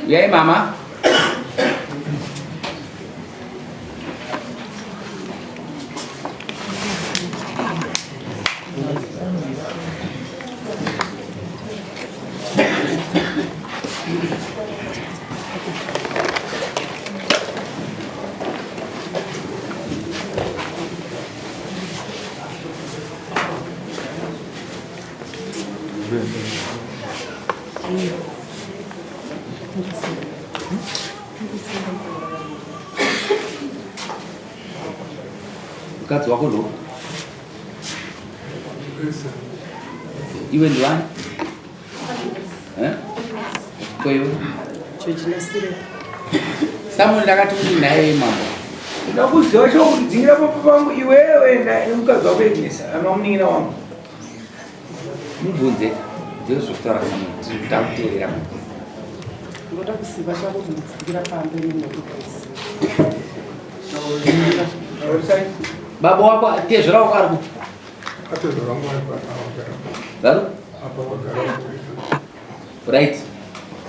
Uyai mama. Mukadzi wako ndo iwe ndiwani? Eh? Ko iwe? Samuel ndakati kuti naye mambo. Ndakuziva chokudzingira papa pangu iwewe nemukadzi wako Agnes amamunin'ina wangu. Mubvunze ndizvo zvekutaura Samuel tiri takuteerera. Ndoda kuziva chako kundidzingira pamba ini ndakugeza. Baba wako tezvara wako ari kupi? Atezvara wangu ari pano. Vari? Apa wagara. Right.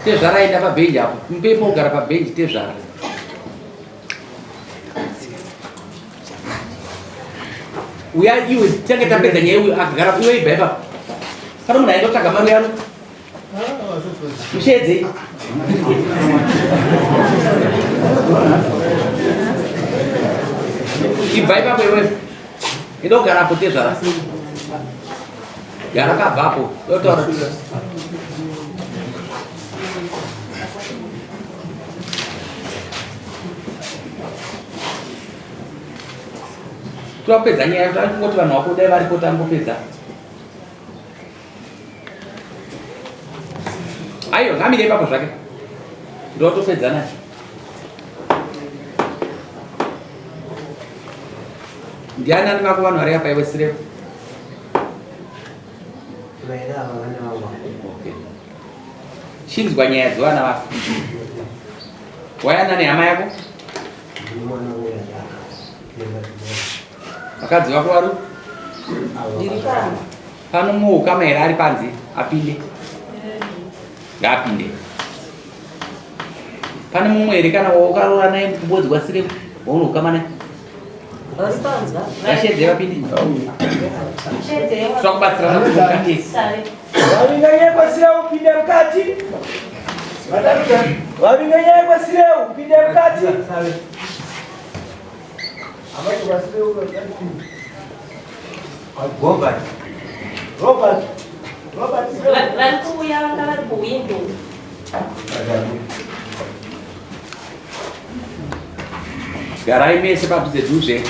Tezvara enda pabhenji apo. Mupepo ugara pabhenji tezvara. Uya iwe tange tapedza nyaya uyu akagara iwe ibva ipapo. Pano munhu aenda kutsvaga mari yaro. Mushedze. Ibva ipapo iwe. Enda kugara apo tezvara. Gara kabva apo. Yotaura. Topedza nyaya tangoti vanhu vako dai varipo tangopedza. Aiwa ngamire ipapo zvake. Ndotopedza naye. Ndiani ani vako vanhu vari apa iwe sirepo? Okay. Chinzwa nyaya dzevana vako. Wayana nehama yako? Vakadzi vako vari? Pano muukama here ari panze apinde? Ngaapinde. Pane mumwe here kana waukaroora naye mukubodzwa sire waunoukama naye? Vashedze vapinde. Twakubatsirana kuronga kesi. Vavinga nyaya kwasireu pinda mukati. Vavinga nyaya kwasireu pinda mukati. Robert. Robert. Robert. Vari kuuya vanga vari kuwindo. Garai mese padhuze dhuze.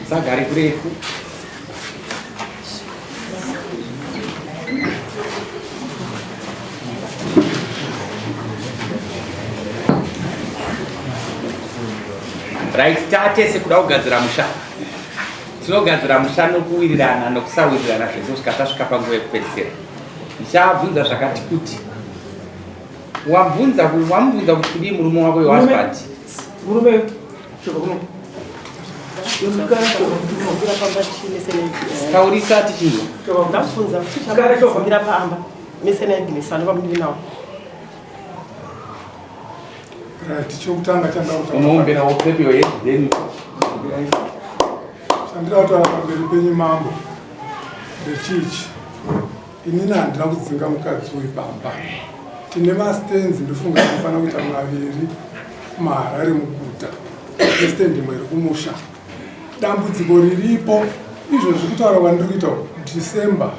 Musagare kurefu. Right, tatese kuda kugadzira musha. Tinogadzira musha nokuwirirana nokusawirirana zvese kusvika tasvika panguva yekupedzisira. Ndichabvunza zvakati kuti. Wabvunza wamubvunza kuti kudii murume wako your husband? Murume shoko kuno. Taurisa tichinzwa. Ndabvunza kuti chakadzingira pamba mese naAgnes vane vamudini navo. Right, chokutanga chandauta. Unoombera wopepi your head then. Chandira kutaura pamberi penyu mambo ndechichi. Inini handina kudzinga mukadzi uyu pamba. Tine mastands ndofunga anofanira kuita maviri muHarare muguta nestand imwe iri kumusha. Dambudziko riripo izvozvi kutaura kwandiri kuita December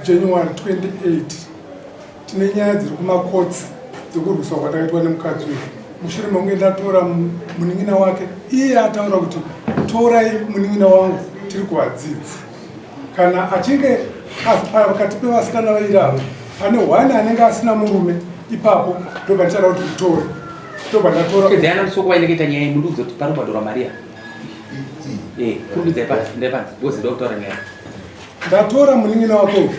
January 28 tine nyaya dziri kumakotsi dzekurwiswa kwatakaitwa nemukadzi uyu mushure mekunge ndatora munin'ina wake iye ataura kuti torai munin'ina wangu tiri kuvadzidzi kana achinge pakati pevasikana vairi ava pane one anenge asina murume ipapo ndobva ndichada kuti utore ndobva ndatora Pedzayana musoko wainenge nyaya yemundu kuti pari kubhadharwa mari ya eh kurumbidzai panzi ndai panzi because ndoda kutaura nyaya ndatora munin'ina wako uyu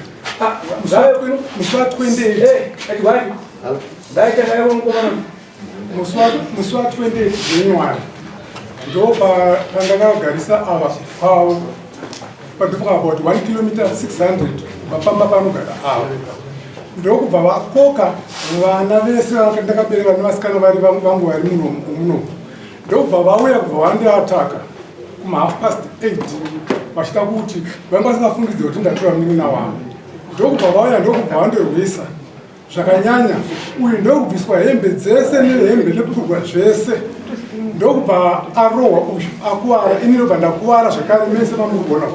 musi wa 28 musi wa 28 January ndo pandakagarisa ava pavo pandofunga about 1 kilometer 600 Kubva pamba panogara avo, ndokubva vakoka vana vese ndakabereka nevasikana vari vangu vari muno muno, ndokubva vauya, kubva vandiataka kuma 8:30, vachida kuti vanga vasingafungidzira kuti ndatora munin'ina wavo. Ndokubva vauya, ndokubva vandirwisa zvakanyanya. Uyu ndokubviswa hembe dzese nehembe nekurwa zvese, ndokubva arohwa uyu, akuvara. Ini ndobva ndakuvara zvakare. Mese mamurikuona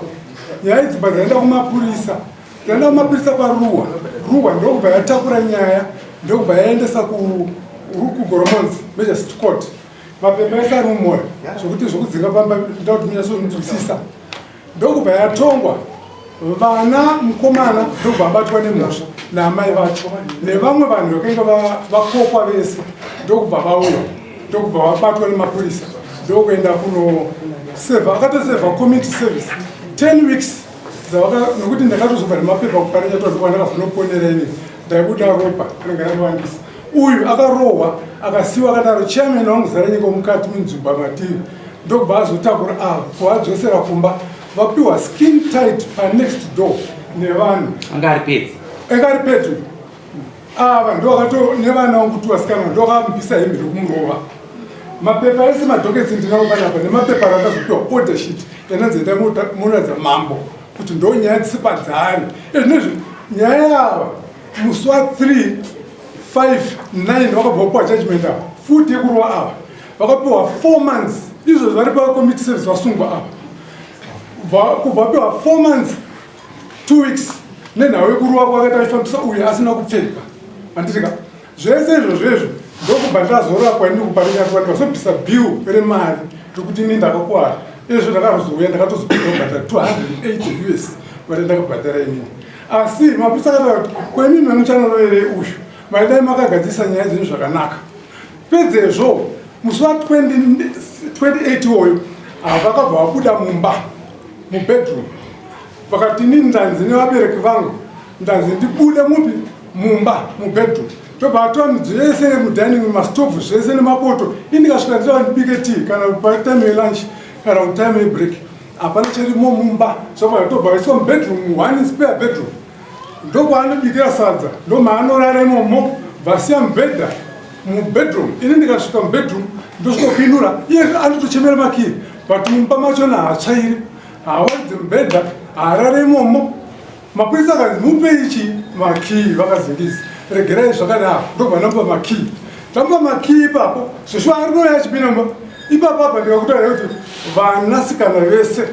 nyaya idzi bva dzaenda kumapurisa, dzaenda kumapurisa paRuwa. Ruwa ndokubva yatakura nyaya, ndokubva yaendesa kuGoromonzi Magistrate Court. Mapepa ese ari mumwoyo zvokuti zvokudzinga pamba, ndakuti munyatsonzwisisa. Ndokubva yatongwa vana mukomana, ndokubva abatwa nemhosva naamai vacho nevamwe vanhu vakanga vakokwa vese. Ndokubva vauya, ndokubva vabatwa nemapurisa, ndokuenda kunosevha. Akatosevha community service 10 weeks nokuti ndakatozobva nemapepa kuParirenyatwa, ndakazonoponera ini. Ndaibuda ropa anenge rakawandisa. Uyu akarohwa, akasiyiwa akadaro. Chairman wangu Zaranyika mukati munzvimbo matiri, ndokubva azotakura ava kuvadzosera kumba, vapiwa skin tight panext door nevanhu. Anga ari pedzi? Anga ari pedyo. Ava ndovakato nevana vangu tu vasikana, ndovakamubvisa hembe ndokumurova. Mapepa ese, madockets ndinawo panapa, nemapepa rakazopiwa order sheet yananzi enda munoratidza mambo kuti ndo nyaya dzisi padzari ezvinezvi. Nyaya yava musi wa3 5 9 vakabva vapiwa judgment ava futi yekurova. Ava vakapiwa 4 months. Izvozvo vari pacommunity service, vasungwa ava. Kubva vapiwa 4 months 2 weeks nenhau yekurova kwakaita vachifambisa uyu asina kupfeka, handitika? Zvese izvozvo izvo, ndokubva ndazorapwa ini kuParirenyatwa, ndikazobvisa bill remari rekuti ini ndakakwara. Izvo ndakazouya, ndakatozopedza kubhadhara 280 US mari ndakabhadhara inini. Asi mapurisa akataura kuti kwemimi muchanoroverei uyu, maidai makagadzirisa nyaya dzenyu zvakanaka. Pedzezvo musi wa28 iwoyo vakabva vabuda mumba mubedroom, vakati inini ndanzi nevabereki vangu, ndanzi ndibude mupi mumba mubedroom. Tobva atora midziyo yese mudining, mastovhu zvese nemapoto. Indikasvika nditava ndibike tea kana patime yelunch kana kutime yebreak, hapana chirimo mumba. Zvabva tobva vaiswa mubedroom, one spare bedroom, ndokwaanobikira sadza, ndomaanorara imomo. Vasiya mubhedha mubedroom. Ini ndikasvika mubedroom, ndosvikopindura, iye anotochemera makiyi, but mumba machona haatsvairi, haawaridze mubhedha, haarare imomo. Mapurisa akanzi mupe ichi makiyi, vakaZingizi, regerai zvakadaro. Ndobva ndamupa makiyi, ndamupa makiyi ipapo. Zveshuwa arinouya achipinda mumba ipapo. Apa ndikakutaura kuti vanasikana vese,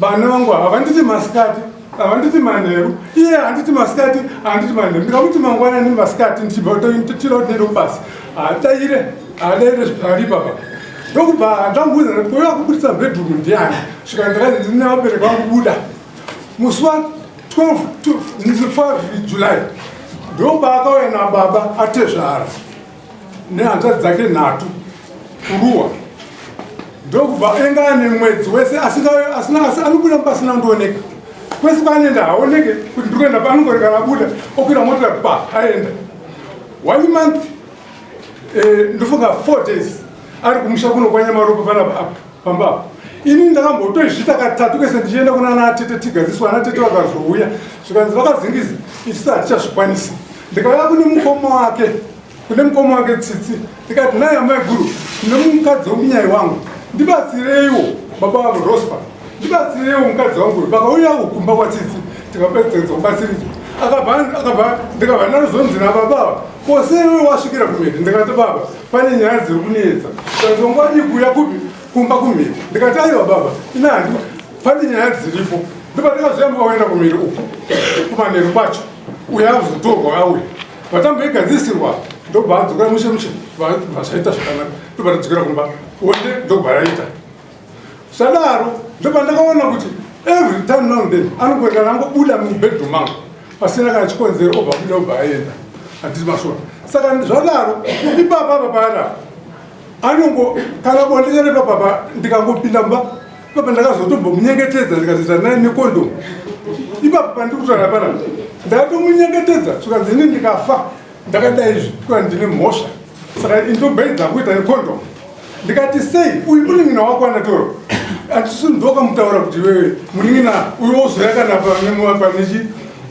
vana vangu, havanditi masikati, havanditi manheru. Iye handiti masikati, handiti manheru. Ndikamuti mangwanani, masikati, ndichibva tira kuti ndiende kubasa, haadaire, haadaire zvipari ipapa. Ndokubva ndamuudza kuti koiwa kubudisa bedroom ndiani? Svika ndakanzi ndine vabereki vangu, buda. Musi wa12 5 July ndopaakauya nababa atezvara nehanzvadzi dzake nhatu kuRuwa. Ndokubva enga ane mwedzi wese asina anobuda pasina kundooneka. Kwese kwaanoenda haoneke kuti ndiri kuenda. Paanongoreka abuda, okwira mota, pa aenda. One month, ndofunga 4 days ari kumusha kuno kwaNyamaropa panapa apa pamba apa. Ini ndakambotozviita katatu kese ndichienda kuna ana atete tigadziswa. Ana tete vakazouya, zvikanzi vakaZingizi, isu hatichazvikwanisi. Ndikauya kune mukoma wake, kune mukoma wake Tsitsi, ndikati naye, amai guru, nemukadzi wemunyai wangu, ndibatsireiwo, baba vangu Rospa, ndibatsireiwo mukadzi wangu. Vakauya kumba kwaTsitsi, tikapedzedza kubatsiridzwa. Akabva ndikabva ndarozonzi nababa, koseiwe wasvikira kumhete? Ndikati baba, pane nyaya dziri kunetsa. Kanzi wangu kuuya kupi? Kumba kumhete. Ndikati aiwa baba, ina handi, pane nyaya dziripo. Ndopandakazoyamba waenda kumhiri uku kumanheru kwacho, uyo azotorwa auya, vatamboigadzisirwa, ndobva adzokera mushe mushe, zvaita zvakanaka. Ndobva tadzokera kumba onde, ndobva raita zvadaro. Ndobva ndakaona kuti every time now and then anongoenda angobuda mubedroom mangu pasina kana chikonzero, obva buda, obva aenda, handiti masvona? Saka zvadaro ipapa apa paadaro anongo kana bonde chare papapa. Ndikangopinda mumba ipapa, ndakazotombomunyengetedza, ndikazoita naye nekondomu ipapa pandiri kutaura panapa. Ndakatomunyengetedza, zvikanzi ini ndikafa ndakadai izvi kuva ndine mhosva, saka indobaidza kuita nekondomu. Ndikati sei? Uyu munin'ina wako andatoro, handisi ndokamutaura kuti wewe munin'ina uyu wozoya kana panechi.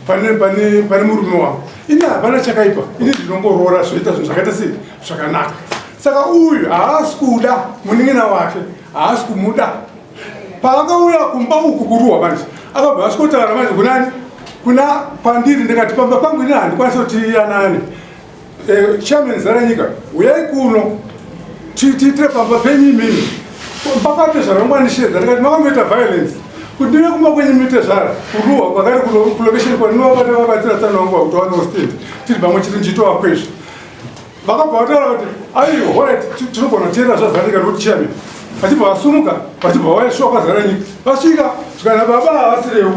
Pane pane pane murume wangu. Ini hapana chakaipa. Ini ndinongoroora zvoita zvinhu zvakaita sei zvakanaka. Saka uyu haasi kuda munin'ina wake, haasi kumuda. Paakauya kumba uku kuruwa manje, akabva asvikotaura manje kunani? Kuna kwandiri ndikati pamba pangu ini handikwanisi kuti tiyanane. Eh, chairman Zaranyika, uyai kuno tiitire pamba penyu imimi. Mpaka tezvara ndishedza ndikati makamboita violence kuti ndive kumba kwenyu muite zvara kuruwa kwakari kulocation kwandinovabata vabatsira tsana wangu vakuti wanewo stand tiri pamwe chete ndichitova kwezvo vakabva vataura kuti aiwa horit tinogona kuteerera zvazaranyika nokuti chairman vachibva vasumuka vachibva vaiswa kwazaranyika vasvika zvikana baba havasirewo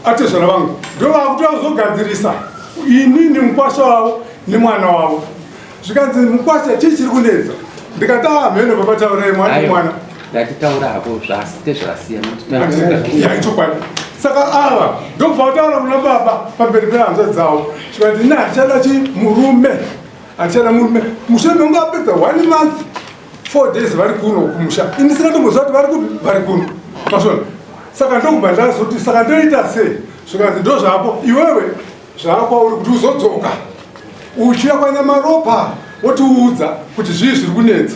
Atezvara vangu ndovakuti vazogadzirisa inini mukwasha wavo nemwana wavo zvikanzi mukwasha chii chiri kunetsa ndikati ah mheno baba taurai mwana mwana ndatitaura hako tezvasiyana ichokwadi saka ava ndobva vataura kuna baba pamberi pehanzva dzavo zvikanzi ini handichada chi murume handichada murume mushure mekunge apedza one month 4 days vari kuno kumusha ini ndisingatombozva kuti vari kupi vari kuno mazvona saka ndokubva ndazoti saka ndoita sei zvikanzi ndozvapo iwewe zvakwauri kuti uzodzoka uchiya kwanyamaropa wotiudza kuti zvii zviri kunetsa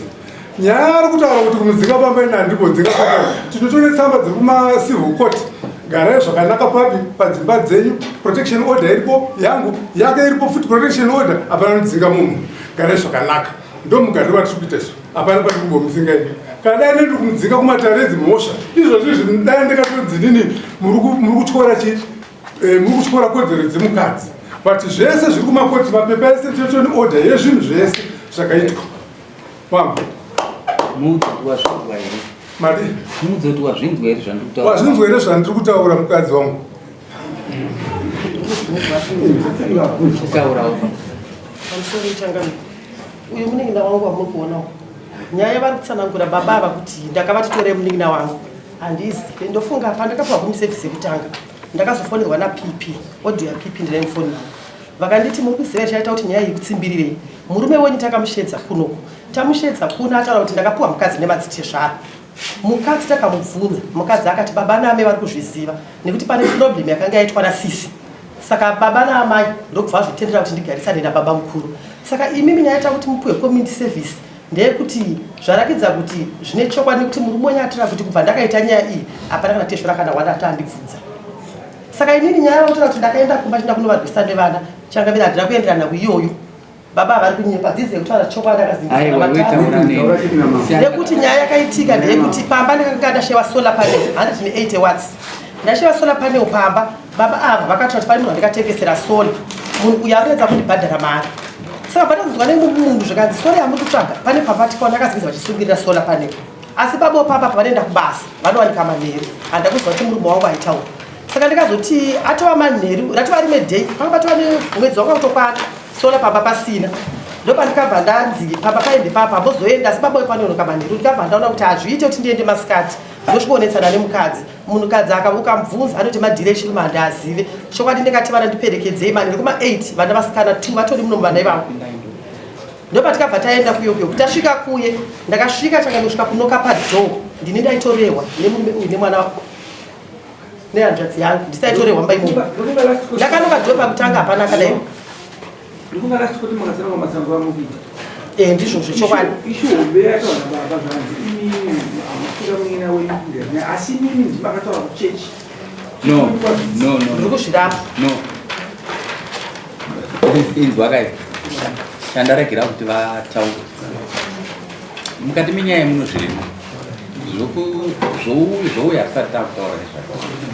nyaya ari kutaura kuti kumudzinga pamba ina handibodzinga pamba tinotone tsamba dziri kumacivil court garai zvakanaka papi padzimba dzenyu protection order iripo yangu yake iripo futi protection order hapana nodzinga munhu garai zvakanaka ndomugariro watiri kuita isu hapana pati kumbomudzinga ini kana dai ndiri kumudzinga kumatare edzimhosva izvozvo izvi dai ndikatodzi nini muri kutyora chi eh, muri kutyora kodzero dzemukadzi but zvese zviri kumakotsi mapepa ese totoni order yezvinhu zvese zvakaitwa wangu wazvinzwa here madi muudze kuti wazvinzwa here zvandiri kutaura wazvinzwa here zvandiri kutaura mukadzi wangu taurawo pamusoro changamire uyu munin'ina wangu wamuri kuona uyu nyaya yavari kutsanangura baba ava kuti ndakavati torei munin'ina wangu handizive ndofunga pandakapiwa home service yekutanga ndakazofonerwa napp audio yapp ndinaimufoni mangu vakanditi muri kuziva chaita kuti nyaya iyi kutsimbirirei murume wenyu takamushedza kunoku tamushedza kuno ataura kuti ndakapiwa mukadzi nemadzitezvara mukadzi takamubvunza mukadzi akati baba naamai vari kuzviziva nekuti pane problem yakanga yaitwa nasisi saka baba naamai ndokubva vazvitendera kuti ndigarisane nababa mukuru saka imimi nyaya yaita kuti mupiwe community service ndeyekuti zvarakidza kuti zvine chokwadi nekuti murume wenyu atira kuti kubva ndakaita nyaya iyi hapana kana tezvora kana wana ati andibvunza saka inini nyaya yakutora kuti ndakaenda kumba chinda kunovarwisa nevana changamira handina kuenderana kuiyoyo baba vari kunyepa dzidzo yekutaura chokwadi akazivisnekuti nyaya yakaitika ndeyekuti pamba ndakanga ndashewa solar panel 180 watts ndashewa solar panel pamba baba ava vakataura kuti pane munhu andikatengesera solar munhu uyu akuedza kundibhadhara mari saka pandazonzwa nemunhu zvikanzi solar yamuri kutsvaga pane pamba tikaona akazivisa vachisungirira solar panel asi baba pamba pavanoenda kubasa vanowanika manheru handakuziva kuti murume wangu aitaura saka ndikazoti atova manheru ratova rimwe day panga patova nemwedzi wanga kutokwana sola pamba pasina ndopandikabva ndanzi pamba paende papa mbozoenda asi baba wepanonoka manheru ndikabva ndaona kuti hazviite kuti ndiende masikati ndosvikoonetsana nemukadzi munhukadzi ukamubvunza anoti madhiri echirume handiazive chokwadi ndikati vana ndiperekedzei manheru kuma 8 vana vasikana 2 vatori muno muvana ivavo ndopatikabva taenda kuyo kuyo tasvika kuye ndakasvika chakandosvika kunoka padoo ndini ndaitorehwa nemurume uyu nemwana nehanzvadzi yangu ndisaitorehwa mba imomo ndakanoka dhoo pakutanga hapana akadai eh, ndizvo zvechokwadi ndiri kuzvirapa inzwa kai chandaregera kuti vataure mukati menyaya muno zvirimo zvouya tisati takutaura nezvakawanda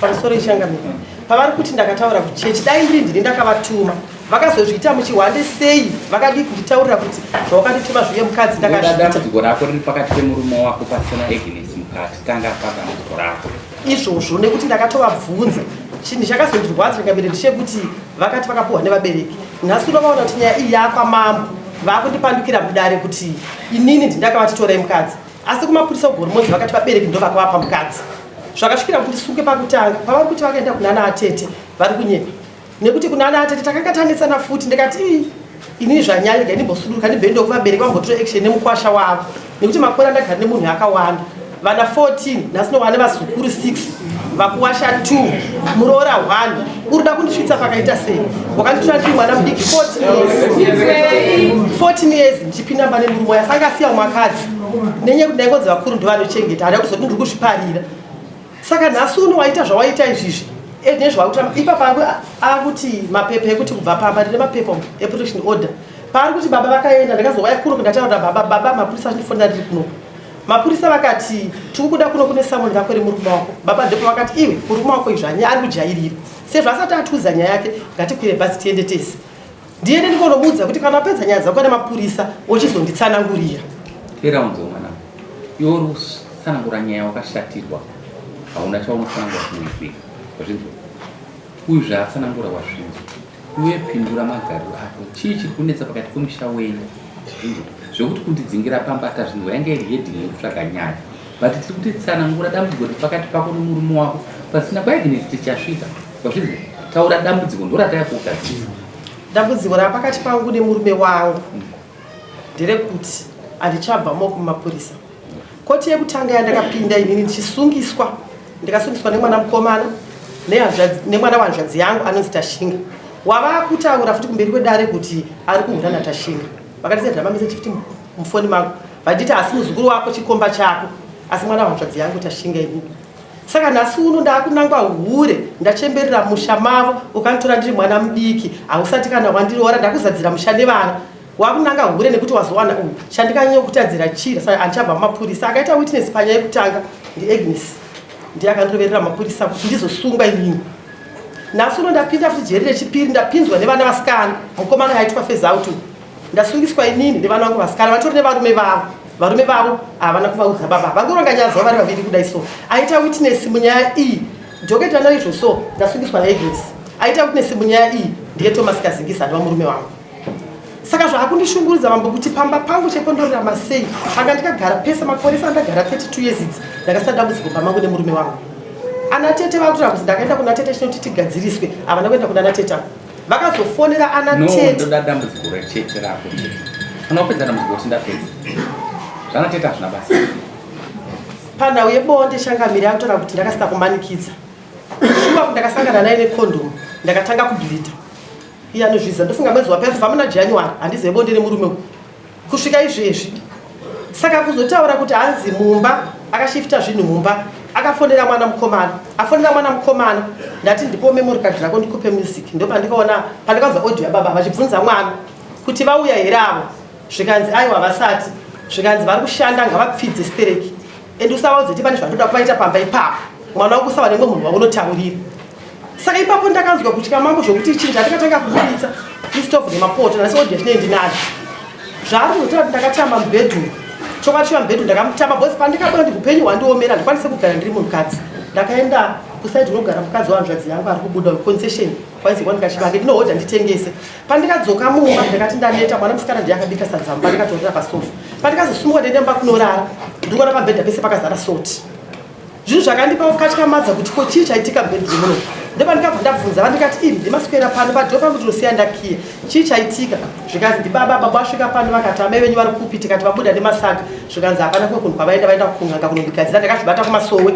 pamusoro ichangamira pavari kuti ndakataura kuchechi dai ndiri ndini ndakavatuma vakazozviita muchihwande sei vakadii kunditaurira kuti zvawakandituma zviye mukadzi ndakazviita dambudziko rako riri pakati pemurume wako pasina Agnes mukati tanga padambudziko rako izvozvo nekuti ndakatovabvunza chinhu chakazondirwadza changamire ndechekuti vakati vakapuhwa nevabereki nhasi unovaona kuti nyaya iyi yakwamambo vakundipandukira mudare kuti inini ndindakavati torai mukadzi asi kumapurisa kugoromonzi vakati vabereki ndo vakavapa mukadzi zvakasvikira kuti ndisunge pakutanga pavari kuti vakaenda kunana atete vari kunyepa nekuti kunana atete takanga tanetsana futi ndikati ii inini zvanyanya rega ndimbosuduruka ndibve ndokuvabereki vambotora action nemukwasha wavo nekuti makore andagara nemunhu akawanda vana 14 nhasi nowane vazukuru 6 Vakuwasha 2, muroora 1. Uri kuda kundisvitsa pakaita sei? Wakanditora ndiri mwana mudiki 14 years. 14 years ndichipinda mba nemurume waya sanga asiya mwakadzi. Nenyaya yekuti ndaingonzi vakuru ndovanochengeta, hada kuzoti ndiri kuzviparira. Saka nhasi uno waita zvawaita izvizvi nezvawakuita ipapa akuti mapepa ekuti kubva pamba ndine mapepa eprotection order paari kuti baba vakaenda ndakazouya kuno ndataura baba baba mapurisa achindifonera ndiri kuno mapurisa vakati tikukuda kuno kune samoni rako remurume wako baba ndipo vakati iwe murume wako izvi anya ari kujairira sezvo asati atiudza nyaya yake ngatikwire bhazi tiende tese ndiende ndikonomuudza kuti kana wapedza nyaya dzako nemapurisa ochizonditsanangurira tera unzwa mwana iwe uri kutsanangura nyaya wakashatirwa hauna chaunotsanangura kunoitika wazvinzwa uyu zvaatsanangura wazvinzwa Iwe pindura magariro ako. Chii chiri kunetsa pakati pemusha wenyu? Zvinzwa. Zvekuti kundidzingira pamba tazvinzwa yange iri heading yekutsvaga nyaya. But tiri kuti tsanangura dambudziko riri pakati pako nemurume wako pasina kwaAgnes tichasvika. Wazvinzwa? Taura dambudziko ndorataya kugadzirisa. Dambudziko rapakati pangu nemurume wangu nderekuti handichabva mo kumapurisa. Koti yekutanga yandakapinda inini ndichisungiswa, ndikasungiswa nemwana mukomana nemwana wanzvadzi yangu anonzi Tashinga. Wavakutaura futi kumberi kwedare kuti ari kuhura naTashinga. Vakandisendera mameseji futi mufoni mangu vachiti asi muzukuru wako chikomba chako asi mwana wanzvadzi yangu Tashinga inini. Saka nhasi uno ndakunangwa hure ndachemberera musha mavo ukanditora ndiri mwana mudiki hausati kana wandiroora ndakuzadzira musha nevana Wakunanga hure nekuti wazowana uyu chandikanyanya kutadzira chii saka andichabva mumapurisa akaita witness panyaya yekutanga ndiAgnes ndiye akandiroverera mapurisa kuti ndizosungwa inini nhasi uno ndapinda futi jeri rechipiri ndapinzwa nevana vasikana mukomana aitwa phase out ndasungiswa inini nevana vangu vasikana vatori nevarume vavo varume vavo havana kuvaudza baba vangoronga nyaya dzavo vari vaviri kudai so aita witness munyaya iyi dhoketa naizvo so ndasungiswa naAgnes aita witness munyaya iyi ndiye Thomas Kazingisa anova murume wangu Saka zvakundishungurudza mambo kuti pamba pangu chepondorerama sei panga ndikagara pese makore ese andagara 32 years idzi ndakasina dambudziko pamba mangu nemurume wangu. Ana tete vakutora kuti ndakaenda kuna tete chinoti tigadziriswe havana kuenda kuna ana tete avo vakazofonera ana No, tete ndoda dambudziko rechete rako chete. Kana wapedza dambudziko kuti ndapedza. Zvana tete hazvina basa. Panhau yebonde changamire akutora kuti ndakasina kumanikidza. Shuwa ndakasangana naye nekondomu ndakatanga kubleeder. Iye anozviziva ndofunga mwedzi wapera kubva muna January handizive bonde nemurume uyu kusvika izvezvi. Saka kuzotaura kuti hanzi mumba akashifta zvinhu mumba akafonera mwana mukomana afonera mwana mukomana ndati ndipowo memory card rako ndikupe music ndopandikaona pandikanzwa audio yababa vachibvunza mwana kuti vauya here avo zvikanzi aiwa vasati zvikanzi vari kushanda ngavapfidze stereki and usavaudze kuti pane zvandoda kuvaita pamba ipapo mwana wangu usava nemwe munhu waunotaurira Saka ipapo ndakanzwa kutya mambo zvokuti chinhu chandakatanga kuburitsa istove nemapoto nhasi odya chinei ndinazvo. Zvaari kuzotaura kuti ndakatamba mubedroom. Chokwadi shuwa mubedroom ndakamutamba because pandikabuda kuti upenyu hwandiomera handikwanise kugara ndiri munhukadzi. Ndakaenda kusaidi kunogara mukadzi wahanzvadzi yangu ari kubuda concession kwainzi kwandikachivake ndinohodha nditengese. Pandikadzoka mumba ndakati ndaneta mwana musikana ndiye akabika sadza mumba ndikatorera pasofa. Pandikazosumuka ndaenda mumba kunorara ndikuona pabhedha pese pakazara soti. Zvinhu zvakandipa kukatyamadza kuti ko chii chaitika mubedroom muno. Ndopandikabva ndabvunza vandikati imi ndimaswera pano padhoo pangu ndinosiya ndakiya. Chii chaitika? Zvikanzi ndibaba baba vasvika pano vakati amai venyu vari kupi tikati vabuda nemasaga. Zvikanzi hapana kumwe kunhu kwavaenda vaenda kun'anga kunondigadzira ndakazvibata kumasowe.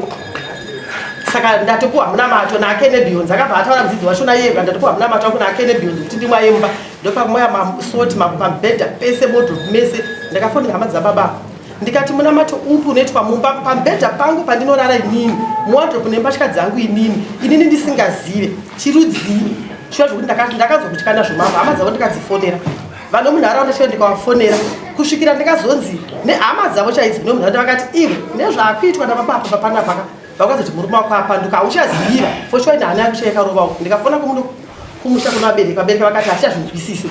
Saka ndatopuwa munamato nake nebeyonzi akabva ataura mudzidzi wacho naiye ndatopuwa munamato wangu nake nebeyonzi kuti ndimwaye mumba ndopamoya masoti pamubhedha pese modrobe mese ndakafonera hama dzababa Ndikati munamato upi unoitwa mumba pambhedha pangu pandinorara inini muwadrobe nembatya dzangu inini inini ndisingazive chirudzii shuwa zvekuti ndakanzwa kutya nazvo mambo hama dzavo ndikadzifonera vanhu munharaunda chaivo ndikavafonera kusvikira ndikazonzi nehama dzavo chaidzo nemunharaunda vakati iwe nezvaakuitwa nababa apa papanapaka vakazoti murume wako apanduka hauchaziva for sure ine hana yako chaikarovawo ndikafona kumusha kuna vabereki vabereki vakati hatichazvinzwisisi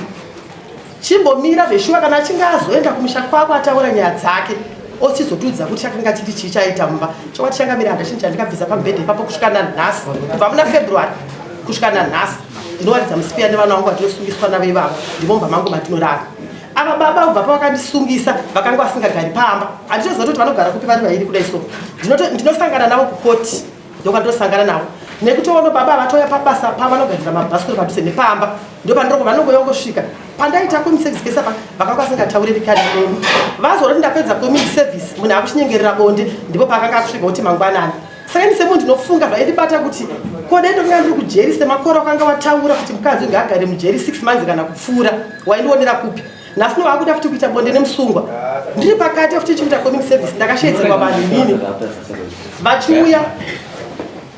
Chimbomira zveshuwa kana achinge azoenda kumusha kwako ataura nyaya dzake ochizotiudza kuti chakanga chiri chii chaita mumba. Chokwadi changamira handa chinhu chandikabvisa pamubhedha ipapo kusvika nanhasi kubva muna February kusvika nanhasi ndinowaridza musipiya nevana vangu vatinosungiswa navo ivavo ndimo mumba mangu matinorara. Ava baba kubva pavakandisungisa vakanga vasingagari pamba handitoziva kuti vanogara kupi vari vairi kudai so ndinosangana navo kukoti ndokwandosangana navo nekuti ono baba vatouya pabasa pavo vanogadzira mabhasikoro padhuze nepamba ndopandiro vanongouya kungosvika pandaita community service pese apa vakanga vasingatauriri kani neni vazoona kuti ndapedza community service munhu akuchinyengerera bonde ndipo paakanga akusvika kuti mangwanani Saka ini semunhu ndinofunga zvaindibata kuti ko dai ndonga ndiri kujeri semakore wakanga wataura kuti mukadzi unge agare mujeri 6 months kana kupfuura, waindionera kupi? Nhasi no vakuda futi kuita bonde nemusungwa. Ndiri pakati futi chikuita community service, ndakashedzerwa vanhu inini vachiuya,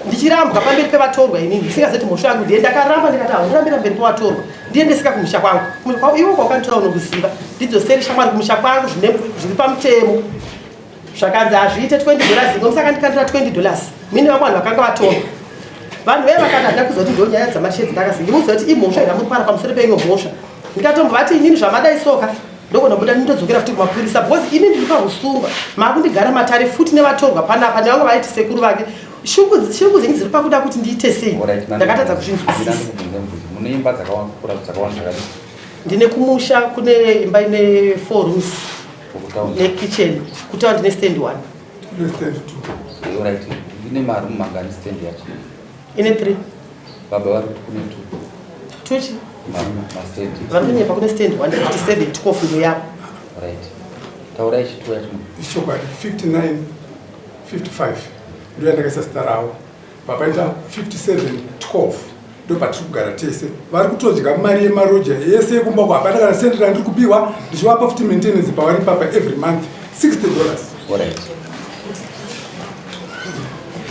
ndichirambwa pamberi pevatorwa inini ndisingazoti mhosva yangu ndiye. Ndakaramba ndikati haurambira mberi pevatorwa, ndiendeseka kumusha kwangu. Iwo kwaukanditora unokuziva, ndidzoseri shamwari kumusha kwangu zviri pamutemo. Zvakanzi hazviite, $20 imwe musakandikandira $20 mine vamwe vanhu vakanga vatorwa. Vanhu veye vakati handina kuziva kuti ndo nyaya dzamashedzi. Ndakazi ndimuziva kuti imhosva ira muri para pamusoro peimwe mhosva. Ndikatombovati inini zvamadai soka ndogona buda ndindodzokera futi kumapurisa, because ini ndiri pausungwa, maakundigara matare futi nevatorwa panapa nevamwe vaiti sekuru vake. Shungu dzenyu dziri pakuda kuti ndiite sei, ndakatadza kuzvinzwisisa. Mune imba dzakakura dzakawanda zvakadii? Ndine kumusha kune imba ine four rooms Kutaundi? Nekitchen. Kutaundi ndine stand one. Stand two. Alright, ine marumu mangani stand yacho? Ine three. Baba vari kuti kune two. Tuchi? Mastand. Vari kunyepa, kune stand one, 57 12 ndo yavo. Right, taurai chituwa yacho. Ichokwadi, 59 55 ndo yandakaisa zita ravo, papaita 57 12 ndo patiri kugara tese. Vari kutodya mari yemaroja yese yekumba kwa, hapana kana sendi randiri kupiwa. Ndichivapa futi maintenance pavari papa every month $60. Alright,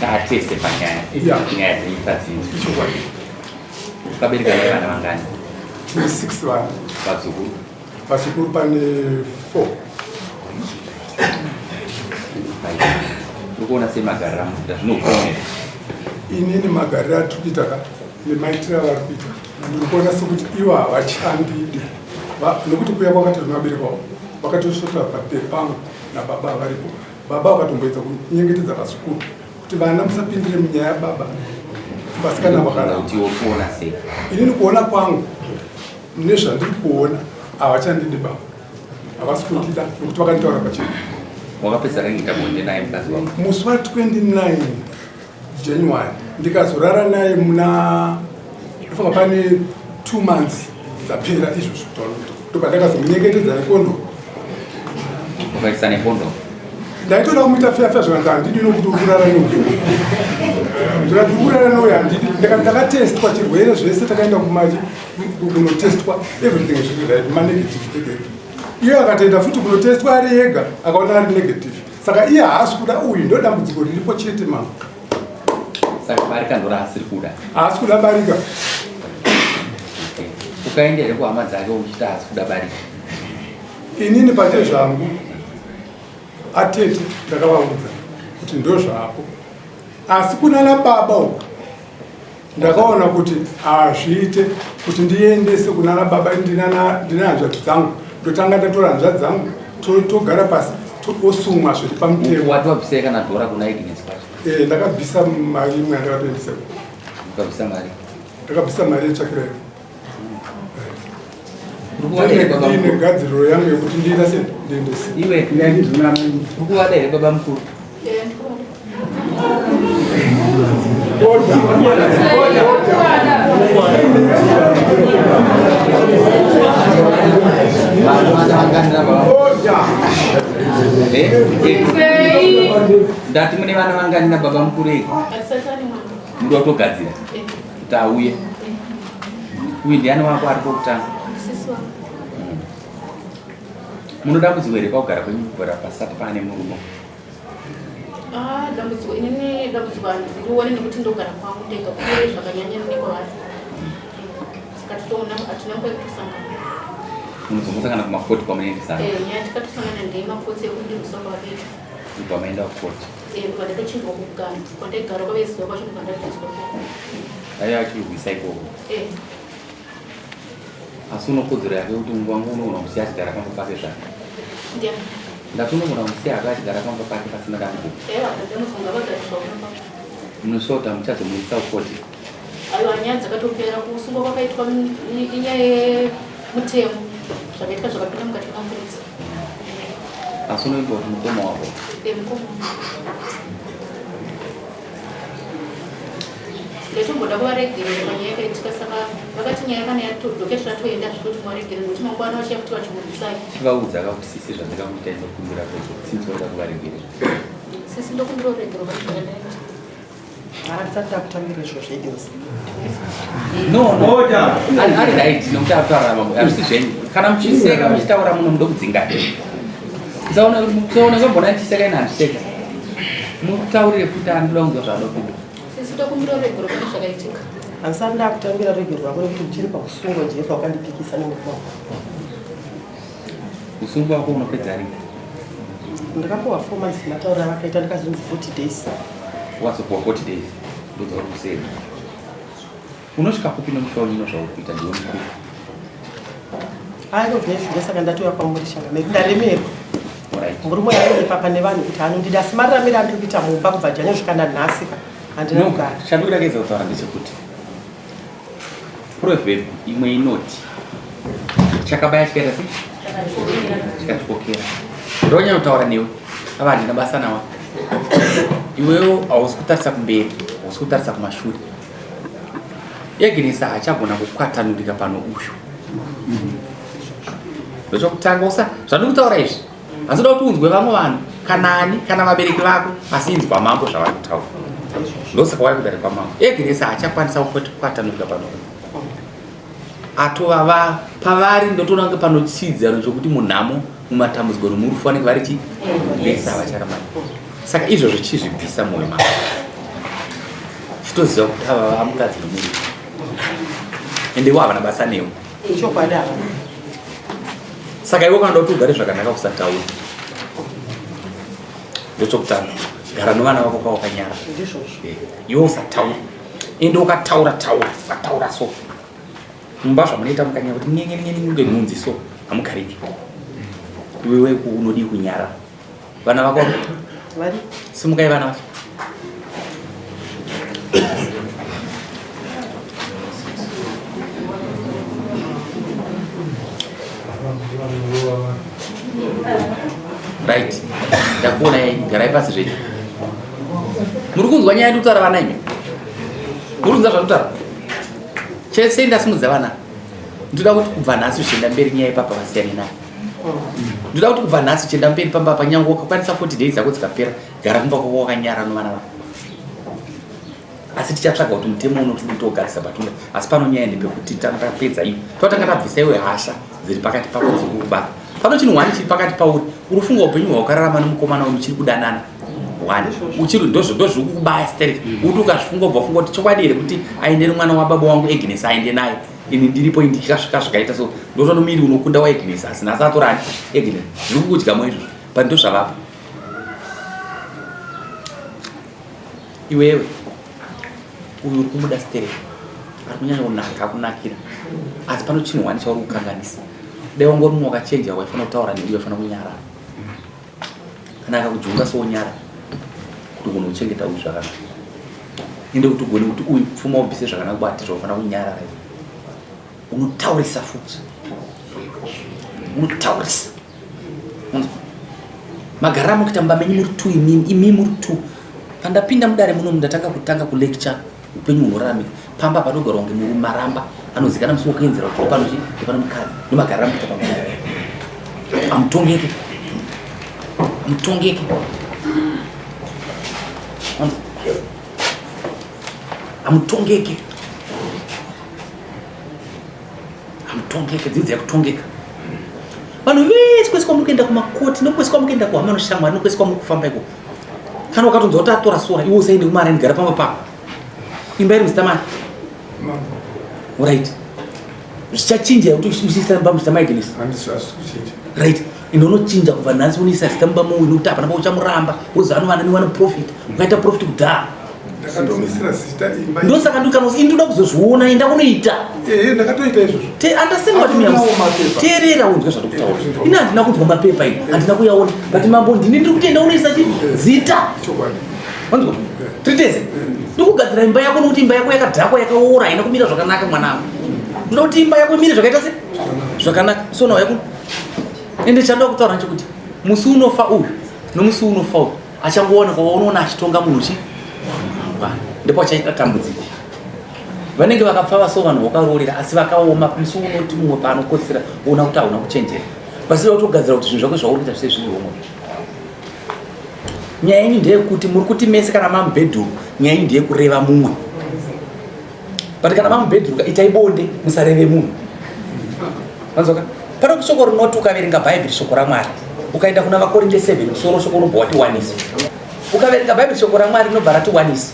taatese panyaya. Nyaya dzenyu padzinzi. Ichokwadi. Ukabereka nevana vangani? Tine 6 vana. Vazukuru? Vazukuru pane 4. Uri kuona sei magariro amukuita zvinokuomera? Inini magariro atiri kuita ka nemaitiro avari kuita, ndiri kuona sekuti ivo havachandidi. Nokuti kuya kwakati rinovabereki vavo vakatosvota pamberi pangu nababa varipo. Baba vakatomboedza kunyengetedza vazukuru kuti vana musapindire munyaya yababa, vasikana vakaramba. Kuti uri kuona sei? Inini kuona kwangu nezvandiri kuona, havachandidi baba, havasi kundida nokuti vakanditaura pachena. Wakapedza ringi bonde naye mukadzi wako? Musi wa29 January. Ndikazorara naye muna, ndofunga pane 2 months dzapera izvozvo kutaura kuti ndobva ndakazomunyengetedza nekondomu. Ukaisa nekondomu? Ndaitoda kumuita feya-feya, zvikanzi handidi nokuti uri kurara neuyu. Ndikati uri kurara neuyu handidi. Ndikati ndakatestwa chirwere zvese, takaenda kumachi kunotestwa, everything zviri right, manegative ege. Iye akatoenda futi kunotestwa ari ega, akaona ari negative. Saka iye haasi kuda uyu, ndo dambudziko riripo chete mama. Saka barika ndo raasiri kuda? Haasi kuda barika. Okay. Ukaenda here kuhama dzake uchiti haasi kuda barika? Inini pate zvangu atete ndakavaudza kuti ndo zvapo, asi kunana baba uku ndakaona kuti hazviite kuti ndiendese kunana baba. Ndine hanzvadzi dzangu, ndotanga ndatora hanzvadzi dzangu, togara pasi, osumwa zviri pamutemo. Wati wabvisai kana dhora kuna Ignes kwacho? Eh, ndakabvisa mari imwe yandakatoendesa. Ukabvisa mari? Ndakabvisa mari yetsvakirayo. Uri kuvada here baba Ndine mukuru? gadziriro yangu yekuti ndiita se ndiendese. Iwe uri kuvada here baba mukuru? Order. Vana vangani nababa? Order. Eh? Eh. Ndati mune vana vangani nababa mukuru ei? Muri watogadzira kuti auye uyu? Ndiani wako ari pokutanga? Muno dambudziko here pakugara kwenyu kugara pasati paane murume? Ah, dambudziko, inini dambudziko handirione nekuti ndogara kwangu ndega kure zvakanyanya nekwavari, saka titoona hatina nguva yekutosangana. Munozombosangana kumakoti kwamunoendesana? Eh, nyaya tikatosangana ndeyemakotsi ekundirwisa kwavakaita. Kubva maenda kukoti? Eh, kubva ndatochinjwa kugara kwandaigara kwaveziva kwacho, ndobva ndabviswa. Aiva achirwisa ikoko? Eh. Asi unokodzero yake kuti nguva nguva unogona kusiya achigara pamba pake zvake? Ndiani? Ndati unogona kusiya hake achigara pamba pake pasina dambudziko? Ewa, ndamufunga vagariswa kumba. Munosota muchazomuisa kukoti? Aiwa, nyaya dzakatopera. Kusungwa kwakaitwa inyaya yemutemo, zvakaitika zvakapinda mukati memapurisa. Asi unoimba kuti mukoma wako? Eh, mukoma. Ndaitomboda kuvaregerera panyaya yakaitika, saka vakati nyaya kana yatodoketi ratoenda zvekuti muvaregerere nekuti mangwana vachiya kuti vachimurwisai. Chivaudza kakuti sisi, zvandikakuita, inokumbira kuregerera, sinzi waida kuvaregerera. Sisi, ndokumbira uregerero pane zvakandaita. Handisati ndakutambira izvozvo Eagles. No, no. Ari ari right nokuti akutaura mambo. Hazvisi zvenyu. Kana muchiseka muchitaura muno mudo kudzinga. Musaona musaona kambona ndichiseka ina handiseka. Mutaurire futi anoda kunzwa zvaanoda kupindura. Sisi tokumbira ruregero pane zvakaitika. Handisati ndakutambira ruregero rwako nekuti uchiri pakusungwa jeri kwakandipikisa nemurume wako. Usungwa wako unopedza rini? Ndakapiwa 4 months matauriro avakaita ndikazonzi 40 days. Wazopiwa 40 days ndodza uri kuseri. Unosvika kupi nomusha wenyu zvauri kuita ndiwe mukuru. Hayi ndozvinezvi ndosaka ndatouya kwamuri shanga meri ndaremerwa. Alright. Murume uyu anondipa pane vanhu kuti anondida asi mararamiro andiri kuita mumba kubva January kusvika nanhasi ka handina No, kugara. chandikuda kuedza kutaura ndechekuti proverb imwe inoti chakabaya chikaita sei chikatyokera ndonyanya kutaura newe ava handina basa nawa iwewo hausi kutarisa kumberi hausi kutarisa kumashure Egnesa haachagona kukwatanurika pano uyu ndochokutanga usa zvandiri kutaura izvi handinoda kuti unzwe vamwe vanhu kana ani kana vabereki vako asi inzwa mambo zvavari kutaura ndosaka wari kudare kwamambo Egnesa haachakwanisa kukwatanurika pano uyu atova pavari ndotoona kunge pano chitsidzano chokuti munhamo mumatambudziko nomurufu vanenge vari chi vese havacharamani saka izvozvo chizvibvisa mwoyo mako chitoziva kuti ava vamukadzi nomurume ende ivo havana basa newe Chokwadi havana. Saka iwe kana kuti ugare zvakanaka usataura. Ndochokutanga. Gara novana vako kwawakanyara. Ndizvozvo. Eh, iwe usataura. Ende ukataura taura, ukataura so. Mumba zvamunoita mukanyara kuti nyenye nyenye kunge nhunzi so, hamugariki. Iwewe unodii kunyara? Vana vako vari? Simukai vana vacho. Right. Ndakuona yai, garai pasi zvenyu. Muri kunzwa nyaya yandikutaura vana imi? Muri kunzwa zvandikutaura? Chese ndasimudza vana. Ndoda kuti kubva nhasi zvichienda mberi nyaya ipapa vasiyane nayo. Ndoda kuti kubva nhasi chienda mberi pamba apa nyange wakakwanisa 40 days dzako dzikapera gara kumba kwako wakanyara novana vako. Asi tichatsvaga kuti mutemo uno tiri kutogadzisa patunda asi pano nyaya ndepekuti tapedza iyo totanga tabvisa iwe hasha dziri pakati pako dziri kukubata. Pano chinhu wani chiri pakati pauri uri kufunga upenyu hwaukararama nemukomana uyu muchiri kudanana one uchiri ndozvo ndozviri kukubaya sterek uti ukazvifunga ubva wafunga kuti chokwadi here kuti aende nemwana wababa wangu Agnes aende naye ini ndiripo ini ndikasvika zvikaita so ndotono miri unokunda waAgnes asi nhasi atorani Agnes zviri kukudya mo izvozvo but ndozvavapo iwewe uyu uri kumuda sterek ari kunyanya kunaka akunakira asi pano chinhu wani chauri kukanganisa dai wanga uri mumwe wakachenjera waifanira kutaura neuyu waifanira kunyarara kana akakujunga sowonyara kuti ugone kuchengeta uyu zvakanaka ende kuti ugone kuti uyu pfuma ubvise zvakanaka kubati zvaufanira kunyarara unotaurisa futi unotaurisa magarira mukuita mumba menyu muri two imimi imi muri two pandapinda mudare muno ndatanga kutanga kulecture upenyu hunoraramika pamba panogarwa kunge murume maramba anozikana musi wokuenzera kuti pano chi pano mukadzi ndomagarira mukuita pamba amutongeke amutongeke amutongeke Hamutongeke, dzidzi yakutongeka. Vanhu vese kwese kwamuri kuenda kumakoti nokwese kwamuri kuenda kuhama noshamwari nokwese kwamuri kufamba iko. Kana ukatonzwa kuti atora sora iwe usaende kumara ndigara pamba pako. Imba iri muzita mani? Right. Zvichachinja kuti uchiisa mumba muzita maIgnis. Right. Ende unochinja kubva nhasi unoisa zita mumba mouyu nokuti hapana pauchamuramba wozi anovana niwane profit. Ukaita profit kudhara. Ndakatomisira zita imba. Ndosaka ndikana ini ndoda kuzozviona enda kunoita. Eh, ndakatoita izvozvo. Te understand what me am Teerera unzwe zvandikutaura. Ini handina kunzwa mapepa ini. Handina kuyaona. But mambo ndini ndiri kutenda unoisa chi zita. Chokwadi. Wanzwa? Tiri tese. Ndikugadzira imba yako nokuti imba yako yakadhakwa yakaora haina kumira zvakanaka mwanangu. Ndoda kuti imba yako imire zvakaita se zvakanaka. So now yako. Ende chandoda kutaura ndechekuti musi unofa uyu nomusi unofa uyu achangoonekwa waunoona achitonga munhu chi mangwana ndipo achaita tambudziko vanenge vakapfava so vanhu vakaroorera asi vakaoma musi unoti mumwe paanokotsera woona kuti hauna kuchenjera pasina kutogadzira kuti zvinhu zvako zvauri kuita zvise zviri homwe. Nyaya yenyu ndeyekuti muri kuti mese kana mamubhedhuru, nyaya yenyu ndeyekureva mumwe. But kana mamubhedhuru itai bonde, musareve munhu. Manzwaka? Pane shoko rinoti ukaverenga Bhaibheri shoko raMwari, ukaenda kuna vaKorinde 7 musoro shoko unobva watiwanisa. Ukaverenga Bhaibheri shoko raMwari rinobva ratiwanisa.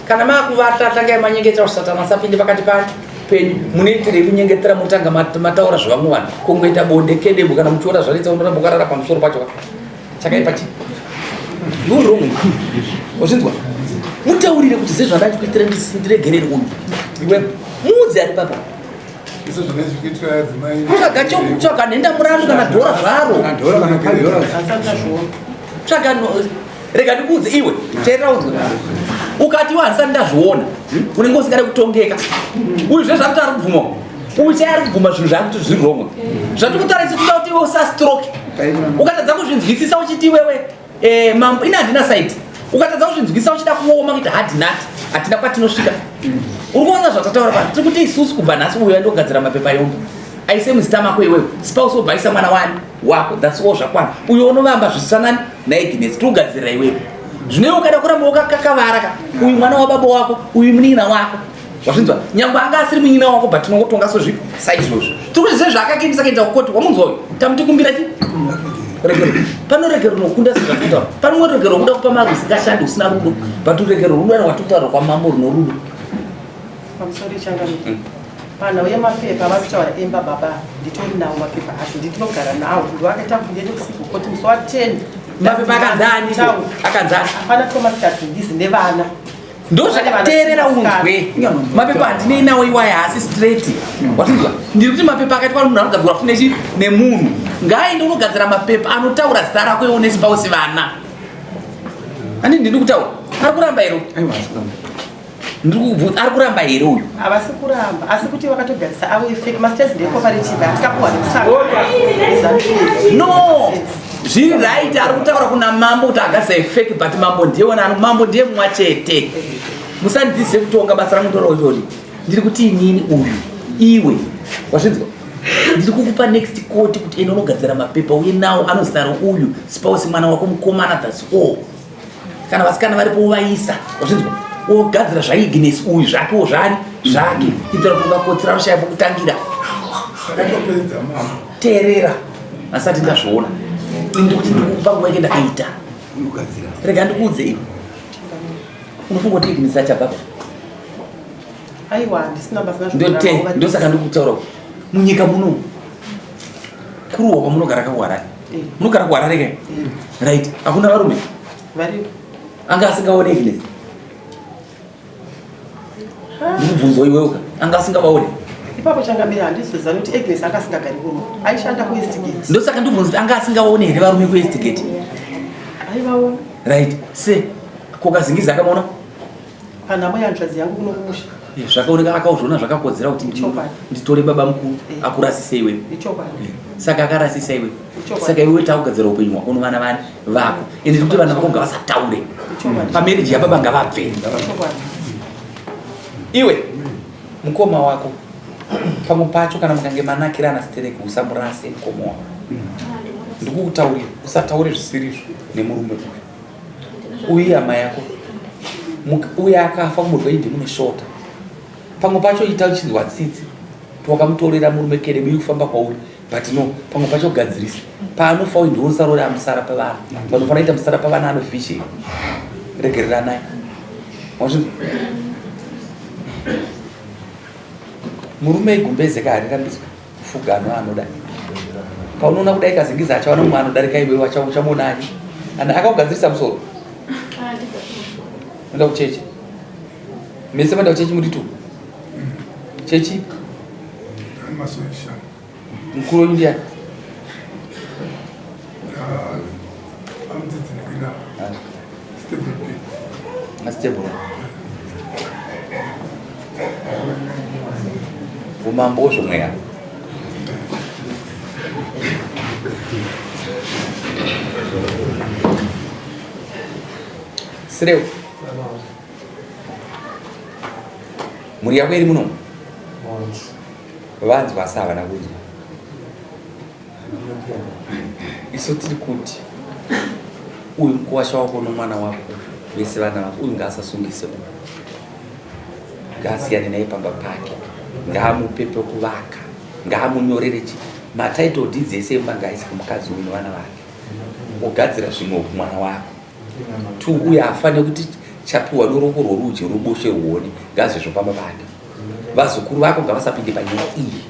Kana makuvata tangai manyengetera kuti Satani asapinde pakati pani penyu. Munoitirei kunyengetera motanga mataura zvevamwe vanhu? Kungoita bonde kedebu kana muchiona zvanetsa unoramba ukarara pamusoro pacho. Chakaipa chii? You wrong. Wazvinzwa? Mutaurire kuti sezvandachikuitira ndiregerere uyu. Iwe muudze ari papa. Tsvaga chokutsvaga nhenda murandu kana dhora zvaro. Tsvaga rega ndikuudze iwe teerera unzwe. Ukati iwe handisati ndazviona unenge usingade kutongeka. Uyu zve zvakuti ari kubvuma. Uyu chai ari kubvuma zvinhu zvakuti zviri wrong. Zvatikutaura isu tinoda kuti iwe usastroke. Ukatadza kuzvinzwisisa uchiti iwewe mambo ini handina side. Ukatadza kuzvinzwisisa uchida kuoma kuita hard nut, hatina kwatinosvika. Uri kuona zvatataura pano, tiri kuti isusu kubva nhasi uyu andogadzira mapepa yombo aise muzita mako iwewe, spouse wobva aisa mwana wani wako, that's all, zvakwana. Uyo unovamba zvisanani naIgnes, tiri kugadzirira iwewe. Zvino iwe ukada kuramba wakakakavara ka, uyu mwana wababa wako, uyu munin'ina wako, wazvinzwa? Nyangwe anga asiri munin'ina wako, but tinongotonga sozvi saizvozvo. Tiri kuti sezvaakakimisa kuenda kukoti, wamunzwa uyu, tamutikumbira chi regero. Pano regero rinokunda sezvatikutaura, pano umwe regero rinoda kupa mari usingashandi usina rudo, but regero rudo rwatokutaura kwamambo runo rudo. Pamusoro changamire. Panhau yemapepa vari kutaura emba baba, nditori nawo mapepa acho, ndinogara nawo, ndoakaita kuti ndiende kucivil court musi wa 10. Mapepa akanzani? Akanzani? Hapana Thomas Kazingizi nevana. Ndozvakateerera unzwe. Mapepa handinei nawo iwaya, haasi straight. Watinzwa? Ndiri kuti mapepa akaitwa munhu anogadzirwa futi nechi nemunhu. Ngaaende unogadzira mapepa anotaura zita rako iwe nespouse vana. Ani ndiri kutaura? Ari kuramba here? Ndiri kubvunza, ari kuramba here uyu? Havasi kuramba, asi kuti vakatogadzisa avo efake masters ndecooperative atikapuwa nekusanga. No, zviri right, ari kutaura kuna mambo kuti agadzisa efake, but mambo ndiye wona, mambo ndiye mumwe chete. Musandidzidzise kutonga, basa rangu ndoro irori. Ndiri kuti inini uyu, iwe wazvinzwa? Ndiri kukupa next court kuti enda unogadzira mapepa uye nawo anozitaro uyu spouse mwana wako mukomana, that's all. Kana vasikana varipo wovaisa, wazvinzwa? Wogadzira zvaIgnes uyu zvakewo zvani zvake, kuitira kuti ukakotsera unoshaya pokutangira. Ndakatopedza mama. Teerera, asati ndazviona. Ini ndikuti ndikukupa nguva yake ndakaita. Rega ndikuudze iwe. Unofunga kuti Ignes achabva? Aiwa, handisina basa nazvo. Ndote, ndosaka ndikutaura kuti munyika muno kuruwa kwamunogara kakuHarare. Munogara kuHarare ke? Right. Hakuna varume? Varipo. Anga asingaone Ignes. Ndikubvunzwa iwewe ka. Anga asingavaone. Ipapo changamire handizoziva kuti Agnes anga asingagari kuno. Aishanda kuEastgate. Ndosaka ndikubvunza kuti anga asingaone here varume kuEastgate. Aivaona. Right. Se kokazingiza akamuona? Panhamo yehanzvadzi yangu kuno kumusha. Zvakaoneka akauzviona zvakakodzera kuti nditore baba mukuru akurasise iwewe. Saka akarasisa iwewe. Saka iwewe takugadzira upenyu hwako nevana vani vako. Ende tikuti vana vako ngavasataure. Pamarriage yababa ngavabve. Iwe mukoma wako pamwe pacho kana mukange manakirana stereki usamurase mukoma wako. Ndikukutaurira usataure zvisirizvo nemurume uyu. Uye hama yako uye akafa kumurwa indi munoshota. Pamwe pacho ita uchinzwa tsitsi wakamutorera murume kere uye kufamba kwauri, but no, pamwe pacho gadzirisa paanofa uyu ndiwo usarora musara pavana. Vanofanira kuita musara pavana anofishe. Regereranai. Wazvinzwa? Murume igumbeze ka harirambidzwe kufuga ano anoda. Paunoona kudai kazingiza achawana mumwe anodarika iwewe, uchamuona ani? Ana akakugadzirisa musoro. Unoenda kuchechi. Mese maenda kuchechi muri tu. Chechi? Mukuru wenyu ndiani? Stable. Umambo wezvomweya. Sireu. Mhuri yako iri muno? Vanzwa asi havana kunzwa. Isu tiri kuti Uyu mukuwasha wako nomwana wako vese vana vako, uyu ngaasasungise uyu, ngaasiyane naye pamba pake, ngaamupe pekuvaka, ngaamunyorere chi matitle deeds ese emba ngaaise kumukadzi uyu nevana vake, ogadzira zvimwe kumwana wako. Two, uyu haafanire kuti chapiwa noruoko rworudyi ruboshe ruone, ngaazvezvo pamba pake. Vazukuru vako ngavasapinde panyaya iyi.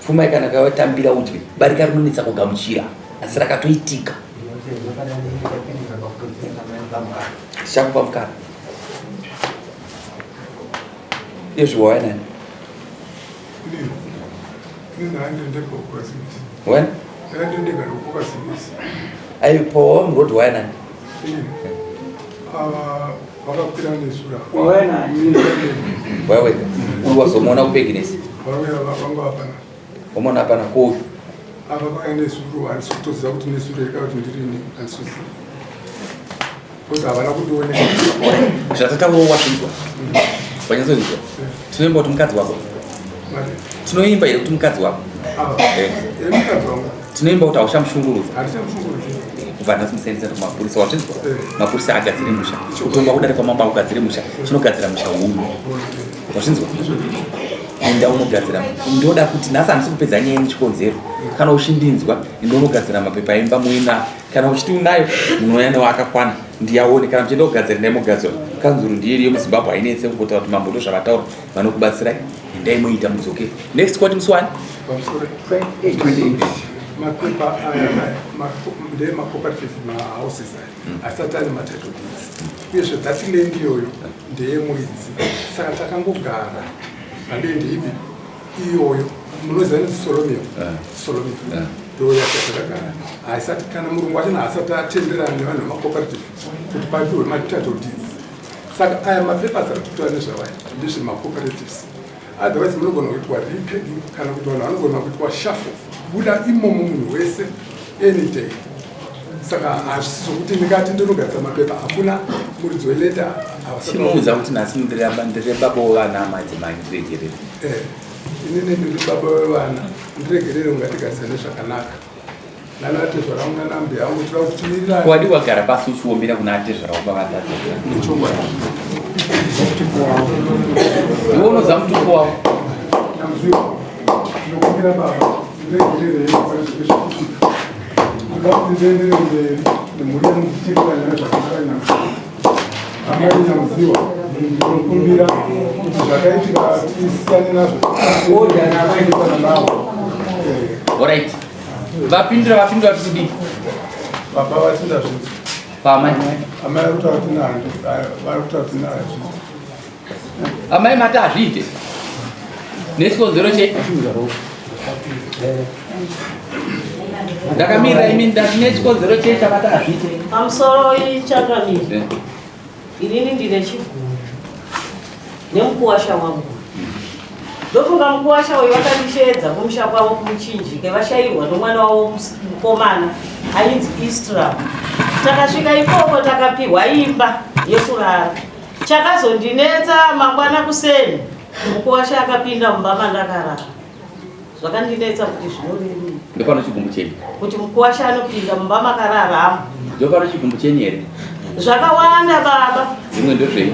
Pfuma kana kawatambira udye, barika rinonetsa kugamuchira, asi rakatoitika. Tichakupa mukana. Izvi wauya nani? When? Aipowa muroad waya nani? Vakakwira nesura. Wauya nani? Waya wega. Uyu wazomuona kupeginesi. Vauya vanga hapana. Wamuona hapana ko uyu. Apa vauya nesuru handisi kutoziva kuti nesuru here kana kuti ndirini handisi kuziva. Because havana kundioneka. Zvatataurawo wazvinzwa. Wanyatsozvinzwa. Tinoimba kuti mukadzi wako. Tinoimba here kuti mukadzi wako? Mukadzi wangu. Tinoimba kuti hauchamushungurudza. Handichamushungurudzi. Kubva nhasi musaendesa kumapurisa wazvinzwa? Mapurisa agadzire musha. Kutongwa kudare kwamambo akugadzire musha. Chinogadzira musha hunhu. Wazvinzwa? Enda unogadzira. Ndoda kuti nhasi handisi kupedza nyaya yechikonzero. Kana uchindinzwa, enda unogadzira mapepa emba muina. Kana uchiti unayo, munouya nawo akakwana. Ndiyaone kana muchienda kugadzira ndai mogadzira. Kanzuru ndiyo iriyo muZimbabwe hainetse kungotaura kuti mambo ndozvavataura vanokubatsirai. Endai moita mudzoke. Next court musi wani? Pamusoro 28. Mapepa aya ndeyemacooperative mahouses aya asati ane matitle deeds, uyezve that land iyoyo ndeyemuridzi, saka takangogara paland ipi iyoyo. Munoziva nezi Solomio, Solomio ndo yatakagara. Haisati kana murungu wachona haasati atenderana nevanhu vemacooperative kuti papiwe matitle deeds. Saka aya mapapers ari kutora nezvavaya ndezvemacooperatives, otherwise munogona kuitwa repegging kana kuti vanhu vanogona kuitwa shuffle buda imomo munhu wese any day. Saka hazvisi zvokuti ndingati ndinogadzira mapepa, hakuna muridzi weleta. Chimuudza kuti nhasi ndiri baba wevana, madzimai, ndiregerere. Inini ndiri baba wevana, ndiregerere, ungatigadzirane zvakanaka nanatezvara vangu nanambuya vangu, toda kuti timirirane. Wadi wagara pasi uchiombera kuna atezvara wako vakadza. Nechokwadi. Iwe unoziva mutupo wako. Nyamziwa, ndinokumbira baba, ndiregerere pane zvekuitika. Ndoda kuti ndienderere mberi nemhuri yangu tichirirana zvakanaka. Nyamziwa, amai Nyamziwa, ndinokumbira kuti zvakaitika tisiyane nazvo, tiendesana navo. Alright. Vapindura, vapindura kuti kudii? Baba vati ndazvinzwa. Pamai. Amai vari kutaura kuti vari kutaura kuti hazviiti. Amai mati hazviite. Nechikonzero chei? Ndakamirira imi, ndati nechikonzero chei chavati hazviite? Pamusoro ichakamira. Inini ndine chiguru nemukuwasha wangu. Ndofunga mukuwasha uyu vakandisheedza kumusha kwavo kumuchinjike, vashayirwa nomwana wavo mukomana ainzi Istra. Takasvika ikoko takapiwa imba yekurara. Chakazondinetsa mangwana kuseni, mukuwasha akapinda mumba mandakarara. Zvakandinetsa kuti zvinorevei. Ndopano chigumbu chenyu. Kuti mukuwasha anopinda mumba makararamo. Ndopano chigumbu chenyu here? Zvakawanda baba. Zvimwe ndozvei?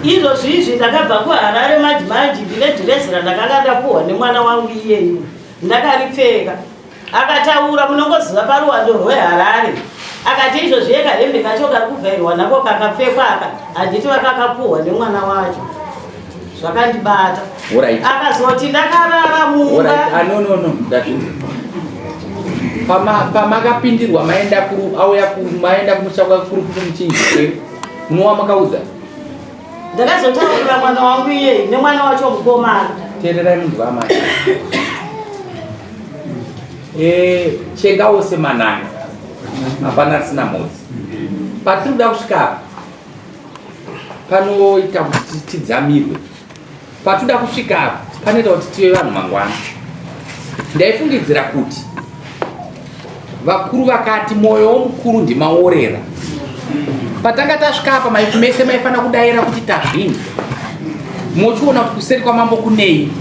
Izvo zvizvi ndakabva kuHarare maji maji, ndine dhirezi randakanga ndapuhwa nemwana wangu iyeyu, ndakaripfeka. Akataura, munongoziva paruwando rweHarare, akati izvo zviye kahembe kacho kari kuvhairwa nako kakapfekwa aka, handiti vakakapuhwa nemwana wacho. Zvakandibata. Alright. Akazoti ndakarara mumba. Alright. Ah, no, no, no. Ndazvinzwa. Pamakapindirwa maenda kuru auya ku maenda kumusha kwakuru kumuchinjike. Munowa makaudza. Ndakazotaurira mwana wangu iyeyu nemwana wacho mukomana. Teererai munhu wamai. Chenga wose mananga. Hapana risina mhodzi. Patiri kuda kusvika apa panoita kuti tidzamirwe. Patinoda kusvika apa panoita kuti tive vanhu mangwana. Ndaifungidzira kuti vakuru vakati mwoyo womukuru ndimaorera. Patanga tasvika apa mese maifanira kudaira kuti tazvinzwa, mochiona kuti kuseri kwamambo kunei.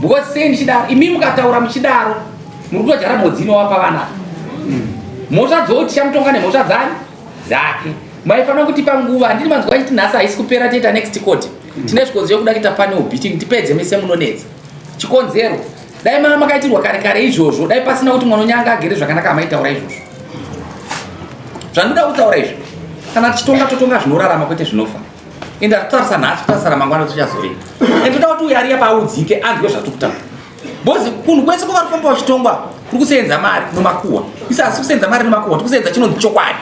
Because sei ndichidaro, imi mukataura muchidaro muri kutodyara mhodzi inowapa vana. Mhosva dzoo tichamutonga nemhosva dzani dzake. Maifanira kutipa nguva, handiti manzwa achiti nhasi haisi kupera toita next court. Tine zvikonzero kuda kuita panel beating tipedze mese munonetsa. Chikonzero dai manga makaitirwa kare kare izvozvo, dai pasina kuti mwana unyanga agere zvakanaka amaitaura izvozvo. Zvandoda kutaura izvi, kana tichitonga totonga zvinorarama kwete zvinofa. Ende hatitarisa nhasi kutarisa ramangwana tichazorei. Ende toda kuti uyo ariya paaudzike anzwe zvatiri kutaura. Because kunhu kwese kwavari kufamba vachitongwa kuri kuseenza mari nomakuhwa. Isi asi kuseenza mari nomakuhwa, tiri kuseenza chinonzi chokwadi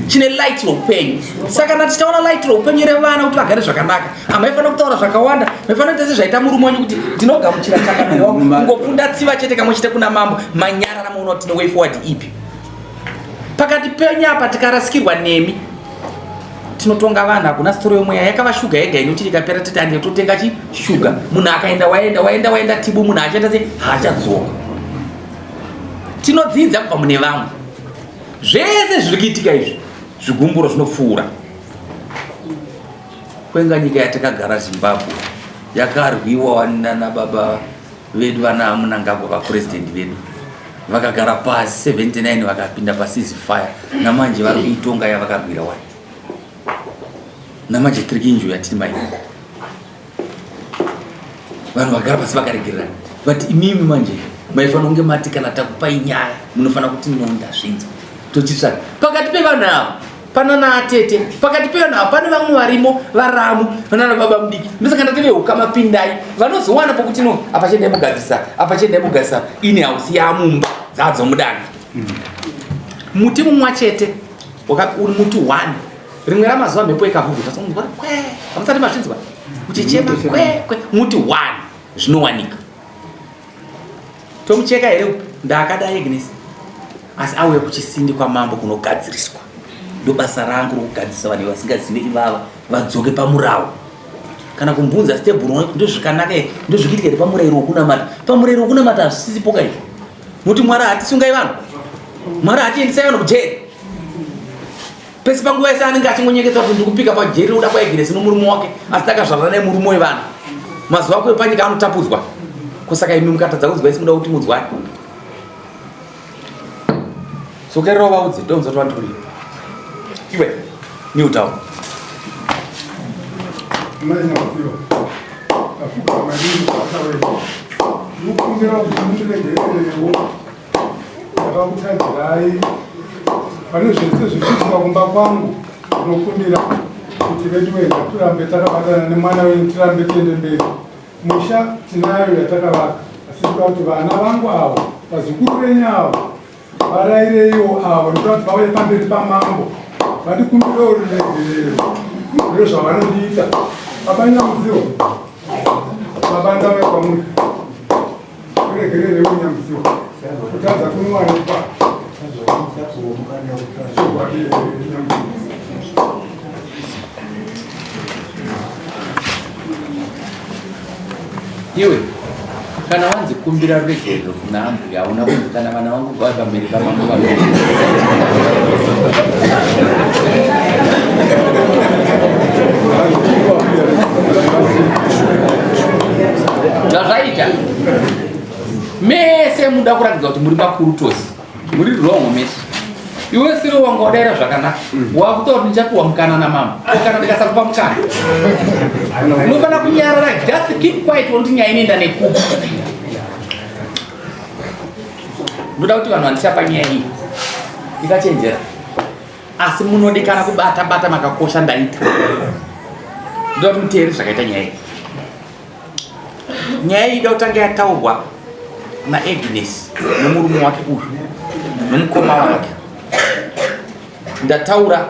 chine light roupenyu. Saka kana tichitaura light roupenyu revana kuti vagare zvakanaka, hamaifanira kutaura zvakawanda, maifanira kuita sezvaita murume wenyu kuti ndinogamuchira chakanaka wangu, kungopfunda tsiva chete kamwe chete kuna mambo, manyarara moona kuti tine way forward ipi. Pakati penyu apa tikarasikirwa nemi tinotonga vanhu, hakuna sitoro yomweya yakava shuga yega inoti ikapera titi ande totenga chi shuga. Munhu akaenda waenda waenda waenda tibu, munhu achaita se haachadzoka. Tinodzidza kubva mune vamwe. Zvese zviri kuitika izvi zvigumburo zvinopfuura. Kwenga nyika yatakagara Zimbabwe yakarwiwa nana baba vedu vana Mnangagwa vapresident vedu vakagara pasi 79 vakapinda paceasefire, namanje vari kuitonga yavakarwira wani, namanje tiri kuinjoya tiri mai vanhu vagara pasi vakaregererana. But imimi manje maifanira kunge mati kana takupai nyaya munofanira kuti nonda zvinzwa tochitsvaga pakati pevanhu ava pana naatete, pakati pevanhu ava pane vamwe varimo varamu vanana baba mudiki, ndosaka ndati vehukama pindai vanozowana pokuti no apa chiendai mugadzirisa, apa chiendai mugadzirisa. Ini hausi yamumba dzadzo mudanga muti mumwa chete uri muti one, rimwe ramazuva mhepo ikavhuvhuta sonzwa kwe, hamusati mazvinzwa uchichema kwe kwe, muti one zvinowanika. Tomucheka here? Ndakadai Agnes, asi auya kuchisindi kwamambo kunogadziriswa. Ndobasa rangu rokugadzirisa vanhu vasingazive ivava vadzoke pamurawo. Kana kumbunza stable ndozvikanaka here, ndozvikuitika here pamurayiro wokunamata? Pamurayiro wokunamata hazvisisipo ka izvo. Nokuti Mwari haatisungai vanhu, Mwari hatiendesai vanhu kujeri. Pese panguva yese anenge achingonyengetera kuti ndikupika pajeri nokuda kwaEgnes nomurume wake, asi takazvarana naye murume wevanhu. Mazuva ako epanyika anotapudzwa. Kusaka imi mukatadza kunzwa isi muda kuti mudzwani. Sokerera vaudze, ndonzwa kuti vandikuri. Iwe, kneel down. Mai Nyamuziwa, ndapfugama ndiri basa wenyu. Ndinokumbira kuti mundiregererewo ndakakutadzirai pane zvese zviri kuitika kumba kwangu. Ndinokumbira kuti vedu wega tirambe takabatana nemwana wenyu, tirambe tiende mberi. Musha tinayo yatakavaka, asi toda kuti vana vangu avo, vazukuru venyu avo, varaireiwo avo. Ndoda kuti vauye pamberi pamambo vandikumbirewo ruregerero rwezvavanondiita. Baba Nyamuziwa, baba, ndauya kwamuri, ruregererewo Nyamuziwa, kutadza kunowanikwa chokwadi, Nyamuziwa. Iwe, kana wanzi kumbira ruregerero kuna ambuya, hauna kunzi kana vana vangu ngavai pamberi pamambo vano. Zvazvaita mese muda kuratidza kuti muri makuru tosi, muri wrong mese. Iwe siri wanga wadaira zvakanaka, wakuta kuti ndichapiwa mukana namama, kana ndikasakupa mukana unofana kunyarara, just keep quiet, wokuti nyaya inoenda nekupi. Ndoda kuti vanhu vandichapa nyaya iyi ikachenjera, asi munodikana kubata bata makakosha. Ndaita ndoda kuti muteere zvakaita nyaya iyi. Nyaya iyi ida kutanga yataurwa naAgnes nomurume wake uyu nomukoma wake. Ndataura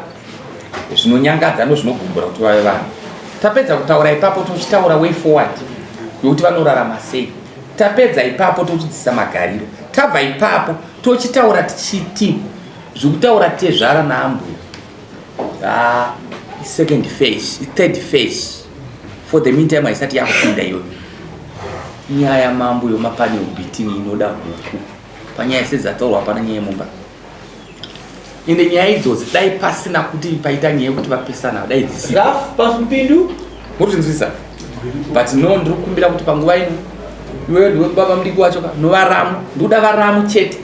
zvinonyangadza nozvinogumbura kuti vave vanhu. Tapedza kutaura ipapo, tochitaura way forward yokuti vanorarama sei. Tapedza ipapo, tochidzisa magariro. Tabva ipapo, tochitaura tichiti zvekutaura tezvara naambuya, ah, second phase, third phase. For the meantime haisati yakupinda iyoyo nyaya. Mambo, yomapanel beating inoda huku panyaya sedzataurwa, hapana nyaya yemumba. Ende nyaya idzodzi dai pasina kuti paita nyaya yekuti vapesana, dai dzisipo. Raf pasipindu. Muri but no, ndiri kukumbira kuti panguva ino iwewe ndiwe baba mudiki wacho ka, novaramu, ndikuda varamu chete.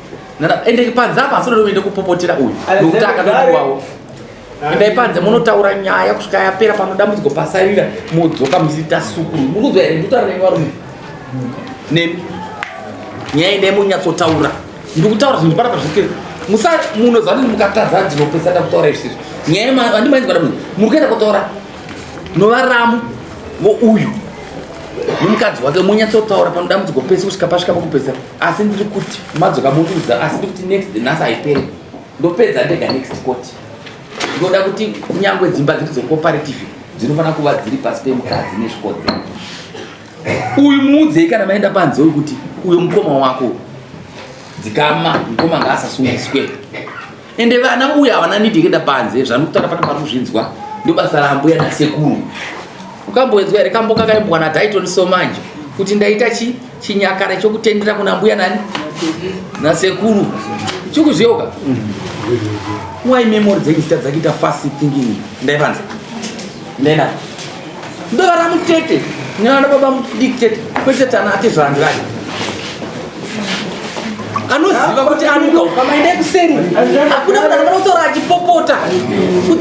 Ende panze apa asinoda kuenda kupopotera uyu nokuti akadodiwawo. Endai panze munotaura nyaya kusvika yapera, pano dambudziko pasarira modzoka muchiita sukuru. Muri kunzwa here? Ndikutaura nemi varume. Nemi. Nyaya endai munyatsotaura. Ndikutaura zvinhu panapa zvikiri. Musa munoziva kuti mukatadza ndinopesa ndakutaura izvi. Nyaya handimainzwa dambudziko. Muri kuenda kutaura novaramu vouyu nomukadzi wake munyatsotaura pano dambudziko pese kusvika pasvika pakupedzisira. Asi ndiri kuti madzoka mondiudza, asi ndiri kuti next nhasi haiperi. Ndopedza ndega next court. Ndoda kuti kunyangwe dzimba dziri dzecooperative dzinofanira kuva dziri pasi pemukadzi nezvikodzero. Uyu muudzei kana maenda panze uyu kuti uyo mukoma wako dzikama, mukoma ngaasasungiswe. Ende vana uyu havana need yekuenda panze, zvanokutaura pana pari kuzvinzwa ndobasa rambuya nasekuru. Ukamboedzwa here kambo kakaimbwa naDaiton Somanje kuti ndaita chinyakare chokutendera kuna mbuya nani nasekuru? Chikuzviyeuka? Why memory dzenyu zita dzakuita fast thinking? Ndaipanze ndena ndovara mutete nevana baba mudiki tete, kwete tana atezvarandu vake anoziva kuti anuka ukama. Endai kuseri, hakuna munhu anofanira kutaura achipopota kuti